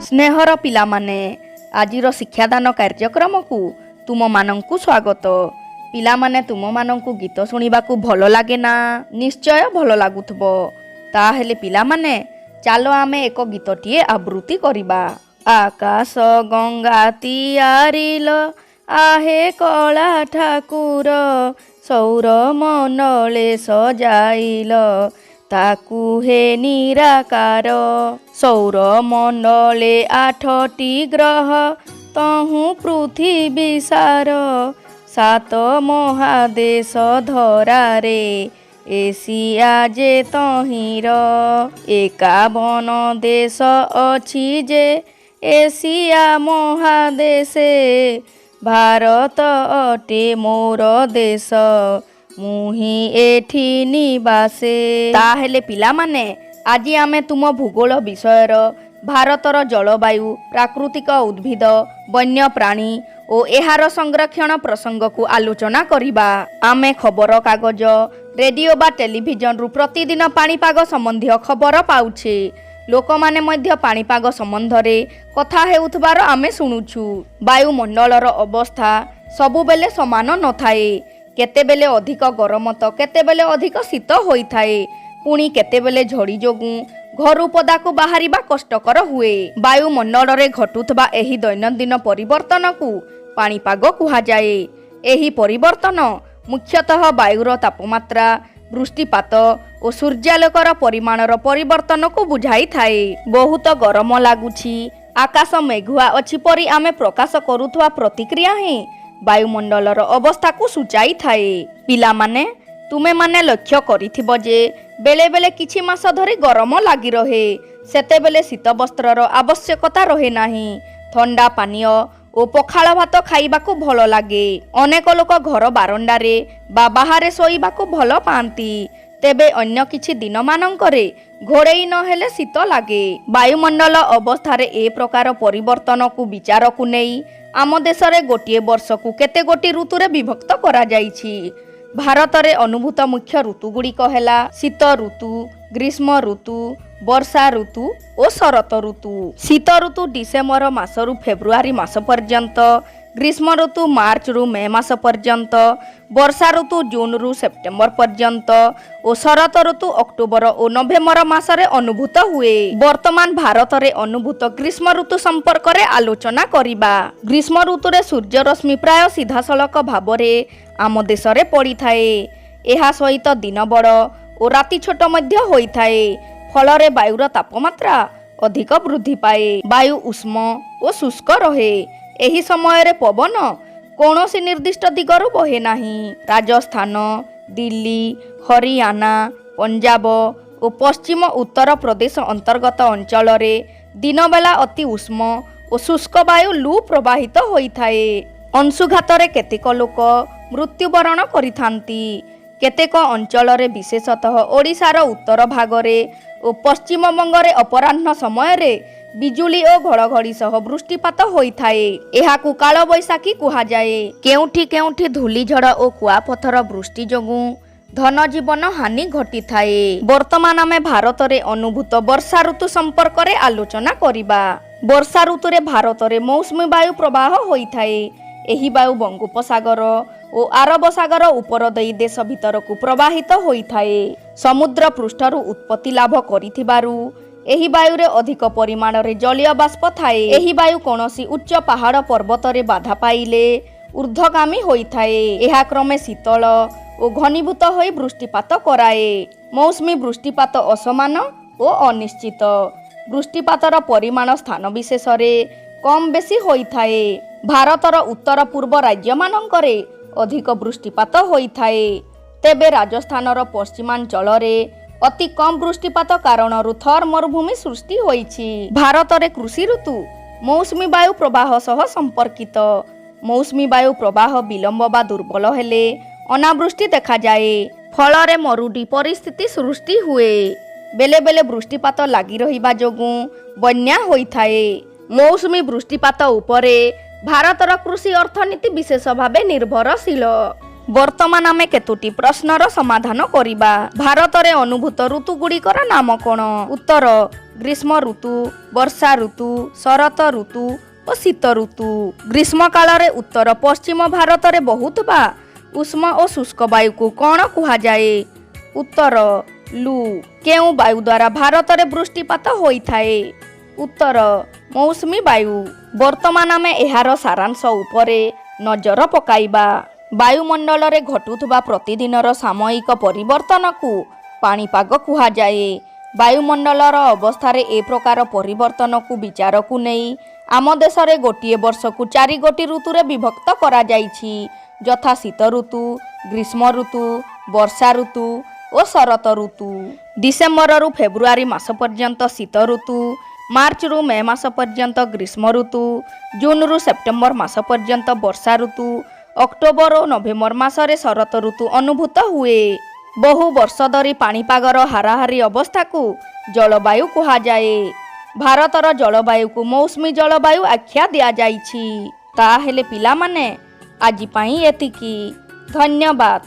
ସ୍ନେହର ପିଲାମାନେ, ଆଜିର ଶିକ୍ଷାଦାନ କାର୍ଯ୍ୟକ୍ରମକୁ ତୁମମାନଙ୍କୁ ସ୍ୱାଗତ। ପିଲାମାନେ, ତୁମମାନଙ୍କୁ ଗୀତ ଶୁଣିବାକୁ ଭଲ ଲାଗେ ନା? ନିଶ୍ଚୟ ଭଲ ଲାଗୁଥିବ। ତାହେଲେ ପିଲାମାନେ, ଚାଲ ଆମେ ଏକ ଗୀତଟିଏ ଆବୃତ୍ତି କରିବା। ଆକାଶ ଗଙ୍ଗା ତିଆରିଲ ଆହେ କଳା ଠାକୁର, ସୌର ମଣ୍ଡଳେ ସଜାଇଲ ତାକୁ ହେ ନିରାକାର। ସୌର ମଣ୍ଡଳେ ଆଠଟି ଗ୍ରହ, ତହୁଁ ପୃଥିବୀ ସାର, ସାତ ମହାଦେଶ ଧରାରେ ଏସିଆ ଯେ ତହିଁର। 51 ଦେଶ ଅଛି ଯେ ଏସିଆ ମହାଦେଶେ, ଭାରତ ଅଟେ ମୋର ଦେଶ, ମୁହିଁ ଏଠି ନିବାସେ। ତାହେଲେ ପିଲାମାନେ, ଆଜି ଆମେ ତୁମ ଭୂଗୋଳ ବିଷୟର ଭାରତର ଜଳବାୟୁ, ପ୍ରାକୃତିକ ଉଦ୍ଭିଦ, ବନ୍ୟପ୍ରାଣୀ ଓ ଏହାର ସଂରକ୍ଷଣ ପ୍ରସଙ୍ଗକୁ ଆଲୋଚନା କରିବା। ଆମେ ଖବରକାଗଜ, ରେଡିଓ ବା ଟେଲିଭିଜନରୁ ପ୍ରତିଦିନ ପାଣିପାଗ ସମ୍ବନ୍ଧୀୟ ଖବର ପାଉଛେ। ଲୋକମାନେ ମଧ୍ୟ ପାଣିପାଗ ସମ୍ବନ୍ଧରେ କଥା ହେଉଥିବାର ଆମେ ଶୁଣୁଛୁ। ବାୟୁମଣ୍ଡଳର ଅବସ୍ଥା ସବୁବେଳେ ସମାନ ନଥାଏ। କେତେବେଳେ ଅଧିକ ଗରମ ତ କେତେବେଳେ ଅଧିକ ଶୀତ ହୋଇଥାଏ। ପୁଣି କେତେବେଳେ ଝଡ଼ି ଯୋଗୁଁ ଘରୁ ପଦାକୁ ବାହାରିବା କଷ୍ଟକର ହୁଏ। ବାୟୁମଣ୍ଡଳରେ ଘଟୁଥିବା ଏହି ଦୈନନ୍ଦିନ ପରିବର୍ତ୍ତନକୁ ପାଣିପାଗ କୁହାଯାଏ। ଏହି ପରିବର୍ତ୍ତନ ମୁଖ୍ୟତଃ ବାୟୁର ତାପମାତ୍ରା, ବୃଷ୍ଟିପାତ ଓ ସୂର୍ଯ୍ୟାଲୋକର ପରିମାଣର ପରିବର୍ତ୍ତନକୁ ବୁଝାଇଥାଏ। ବହୁତ ଗରମ ଲାଗୁଛି, ଆକାଶ ମେଘୁଆ ଅଛି ପରି ଆମେ ପ୍ରକାଶ କରୁଥିବା ପ୍ରତିକ୍ରିୟା ହିଁ ବାୟୁମଣ୍ଡଳର ଅବସ୍ଥାକୁ ସୂଚାଇଥାଏ। ପିଲାମାନେ, ତୁମେମାନେ ଲକ୍ଷ୍ୟ କରିଥିବ ଯେ ବେଳେବେଳେ କିଛି ମାସ ଧରି ଗରମ ଲାଗି ରହେ। ସେତେବେଳେ ଶୀତ ବସ୍ତ୍ରର ଆବଶ୍ୟକତା ରହେ ନାହିଁ। ଥଣ୍ଡା ପାନୀୟ ଓ ପଖାଳ ଭାତ ଖାଇବାକୁ ଭଲ ଲାଗେ। ଅନେକ ଲୋକ ଘର ବାରଣ୍ଡାରେ ବା ବାହାରେ ଶୋଇବାକୁ ଭଲ ପାଆନ୍ତି। ତେବେ ଅନ୍ୟ କିଛି ଦିନମାନଙ୍କରେ ଘୋଡ଼େଇ ନହେଲେ ଶୀତ ଲାଗେ। ବାୟୁମଣ୍ଡଳ ଅବସ୍ଥାରେ ଏ ପ୍ରକାର ପରିବର୍ତ୍ତନକୁ ବିଚାରକୁ ନେଇ ଆମ ଦେଶରେ ଗୋଟିଏ ବର୍ଷକୁ କେତେ ଗୋଟି ଋତୁରେ ବିଭକ୍ତ କରାଯାଇଛି। ଭାରତରେ ଅନୁଭୂତ ମୁଖ୍ୟ ଋତୁଗୁଡ଼ିକ ହେଲା ଶୀତ ଋତୁ, ଗ୍ରୀଷ୍ମ ଋତୁ, ବର୍ଷା ଋତୁ ଓ ଶରତ ଋତୁ। ଶୀତ ଋତୁ ଡିସେମ୍ବର ମାସରୁ ଫେବୃଆରୀ ମାସ ପର୍ଯ୍ୟନ୍ତ, ଗ୍ରୀଷ୍ମ ଋତୁ ମାର୍ଚ୍ଚରୁ ମେ ମାସ ପର୍ଯ୍ୟନ୍ତ, ବର୍ଷା ଋତୁ ଜୁନରୁ ସେପ୍ଟେମ୍ବର ପର୍ଯ୍ୟନ୍ତ ଓ ଶରତ ଋତୁ ଅକ୍ଟୋବର ଓ ନଭେମ୍ବର ମାସରେ ଅନୁଭୂତ ହୁଏ। ବର୍ତ୍ତମାନ ଭାରତରେ ଅନୁଭୂତ ଗ୍ରୀଷ୍ମ ଋତୁ ସମ୍ପର୍କରେ ଆଲୋଚନା କରିବା। ଗ୍ରୀଷ୍ମ ଋତୁରେ ସୂର୍ଯ୍ୟରଶ୍ମି ପ୍ରାୟ ସିଧାସଳଖ ଭାବରେ ଆମ ଦେଶରେ ପଡ଼ିଥାଏ। ଏହା ସହିତ ଦିନ ବଡ଼ ଓ ରାତି ଛୋଟ ମଧ୍ୟ ହୋଇଥାଏ। ଫଳରେ ବାୟୁର ତାପମାତ୍ରା ଅଧିକ ବୃଦ୍ଧି ପାଏ। ବାୟୁ ଉଷ୍ମ ଓ ଶୁଷ୍କ ରହେ। ଏହି ସମୟରେ ପବନ କୌଣସି ନିର୍ଦ୍ଦିଷ୍ଟ ଦିଗରୁ ବହେ ନାହିଁ। ରାଜସ୍ଥାନ, ଦିଲ୍ଲୀ, ହରିୟାଣା, ପଞ୍ଜାବ ଓ ପଶ୍ଚିମ ଉତ୍ତର ପ୍ରଦେଶ ଅନ୍ତର୍ଗତ ଅଞ୍ଚଳରେ ଦିନବେଳା ଅତି ଉଷ୍ମ ଓ ଶୁଷ୍କ ବାୟୁ ଲୁ ପ୍ରବାହିତ ହୋଇଥାଏ। ଅଂଶୁଘାତରେ କେତେକ ଲୋକ ମୃତ୍ୟୁବରଣ କରିଥାନ୍ତି। କେତେକ ଅଞ୍ଚଳରେ, ବିଶେଷତଃ ଓଡ଼ିଶାର ଉତ୍ତର ଭାଗରେ ଓ ପଶ୍ଚିମବଙ୍ଗରେ ଅପରାହ୍ନ ସମୟରେ ବିଜୁଳି ଓ ଘଡ଼ଘଡ଼ି ସହ ବୃଷ୍ଟିପାତ ହୋଇଥାଏ। ଏହାକୁ କାଳବୈଶାଖୀ କୁହାଯାଏ। କେଉଁଠି କେଉଁଠି ଧୂଳିଝଡ଼ ଓ କୁଆପଥର ବୃଷ୍ଟି ଯୋଗୁଁ ଧନଜୀବନ ହାନି ଘଟିଥାଏ। ବର୍ତ୍ତମାନ ଆମେ ଭାରତରେ ଅନୁଭୂତ ବର୍ଷା ଋତୁ ସମ୍ପର୍କରେ ଆଲୋଚନା କରିବା। ବର୍ଷା ଋତୁରେ ଭାରତରେ ମୌସୁମୀ ବାୟୁ ପ୍ରବାହ ହୋଇଥାଏ। ଏହି ବାୟୁ ବଙ୍ଗୋପସାଗର ଓ ଆରବ ସାଗର ଉପର ଦେଇ ଦେଶ ଭିତରକୁ ପ୍ରବାହିତ ହୋଇଥାଏ। ସମୁଦ୍ର ପୃଷ୍ଠରୁ ଉତ୍ପତ୍ତି ଲାଭ କରିଥିବାରୁ ଏହି ବାୟୁରେ ଅଧିକ ପରିମାଣରେ ଜଳୀୟ ବାଷ୍ପ ଥାଏ। ଏହି ବାୟୁ କୌଣସି ଉଚ୍ଚ ପାହାଡ଼ ପର୍ବତରେ ବାଧା ପାଇଲେ ଉର୍ଦ୍ଧ୍ୱଗାମୀ ହୋଇଥାଏ। ଏହା କ୍ରମେ ଶୀତଳ ଓ ଘନୀଭୂତ ହୋଇ ବୃଷ୍ଟିପାତ କରାଏ। ମୌସୁମୀ ବୃଷ୍ଟିପାତ ଅସମାନ ଓ ଅନିଶ୍ଚିତ। ବୃଷ୍ଟିପାତର ପରିମାଣ ସ୍ଥାନ ବିଶେଷରେ କମ୍ ବେଶୀ ହୋଇଥାଏ। ଭାରତର ଉତ୍ତର ପୂର୍ବ ରାଜ୍ୟମାନଙ୍କରେ ଅଧିକ ବୃଷ୍ଟିପାତ ହୋଇଥାଏ। ତେବେ ରାଜସ୍ଥାନର ପଶ୍ଚିମାଞ୍ଚଳରେ ଅତି କମ୍ ବୃଷ୍ଟିପାତ କାରଣରୁ ଥର୍ ମରୁଭୂମି ସୃଷ୍ଟି ହୋଇଛି। ଭାରତରେ କୃଷି ଋତୁ ମୌସୁମୀ ବାୟୁ ପ୍ରବାହ ସହ ସମ୍ପର୍କିତ। ମୌସୁମୀ ବାୟୁ ପ୍ରବାହ ବିଳମ୍ବ ବା ଦୁର୍ବଳ ହେଲେ ଅନାବୃଷ୍ଟି ଦେଖାଯାଏ। ଫଳରେ ମରୁଡ଼ି ପରିସ୍ଥିତି ସୃଷ୍ଟି ହୁଏ। ବେଲେ ବେଲେ ବୃଷ୍ଟିପାତ ଲାଗି ରହିବା ଯୋଗୁଁ ବନ୍ୟା ହୋଇଥାଏ। ମୌସୁମୀ ବୃଷ୍ଟିପାତ ଉପରେ ଭାରତର କୃଷି ଅର୍ଥନୀତି ବିଶେଷ ଭାବେ ନିର୍ଭରଶୀଳ। ବର୍ତ୍ତମାନ ଆମେ କେତୋଟି ପ୍ରଶ୍ନର ସମାଧାନ କରିବା। ଭାରତରେ ଅନୁଭୂତ ଋତୁଗୁଡ଼ିକର ନାମ କ'ଣ? ଉତ୍ତର: ଗ୍ରୀଷ୍ମ ଋତୁ, ବର୍ଷା ଋତୁ, ଶରତ ଋତୁ ଓ ଶୀତ ଋତୁ। ଗ୍ରୀଷ୍ମ କାଳରେ ଉତ୍ତର ପଶ୍ଚିମ ଭାରତରେ ବହୁଥିବା ଉଷ୍ମ ଓ ଶୁଷ୍କ ବାୟୁକୁ କ'ଣ କୁହାଯାଏ? ଉତ୍ତର, ଲୁ। କେଉଁ ବାୟୁ ଦ୍ୱାରା ଭାରତରେ ବୃଷ୍ଟିପାତ ହୋଇଥାଏ? ଉତ୍ତର, ମୌସୁମୀ ବାୟୁ। ବର୍ତ୍ତମାନ ଆମେ ଏହାର ସାରାଂଶ ଉପରେ ନଜର ପକାଇବା। ବାୟୁମଣ୍ଡଳରେ ଘଟୁଥିବା ପ୍ରତିଦିନର ସାମୟିକ ପରିବର୍ତ୍ତନକୁ ପାଣିପାଗ କୁହାଯାଏ। ବାୟୁମଣ୍ଡଳର ଅବସ୍ଥାରେ ଏ ପ୍ରକାର ପରିବର୍ତ୍ତନକୁ ବିଚାରକୁ ନେଇ ଆମ ଦେଶରେ ଗୋଟିଏ ବର୍ଷକୁ ଚାରି ଗୋଟି ଋତୁରେ ବିଭକ୍ତ କରାଯାଇଛି, ଯଥା ଶୀତ ଋତୁ, ଗ୍ରୀଷ୍ମ ଋତୁ, ବର୍ଷା ଋତୁ ଓ ଶରତ ଋତୁ। ଡିସେମ୍ବରରୁ ଫେବୃଆରୀ ମାସ ପର୍ଯ୍ୟନ୍ତ ଶୀତ ଋତୁ, ମାର୍ଚ୍ଚରୁ ମେ ମାସ ପର୍ଯ୍ୟନ୍ତ ଗ୍ରୀଷ୍ମ ଋତୁ, ଜୁନରୁ ସେପ୍ଟେମ୍ବର ମାସ ପର୍ଯ୍ୟନ୍ତ ବର୍ଷା ଋତୁ, ଅକ୍ଟୋବର ଓ ନଭେମ୍ବର ମାସରେ ଶରତ ଋତୁ ଅନୁଭୂତ ହୁଏ। ବହୁ ବର୍ଷ ଧରି ପାଣିପାଗର ହାରାହାରି ଅବସ୍ଥାକୁ ଜଳବାୟୁ କୁହାଯାଏ। ଭାରତର ଜଳବାୟୁକୁ ମୌସୁମୀ ଜଳବାୟୁ ଆଖ୍ୟା ଦିଆଯାଇଛି। ତାହେଲେ ପିଲାମାନେ, ଆଜି ପାଇଁ ଏତିକି। ଧନ୍ୟବାଦ।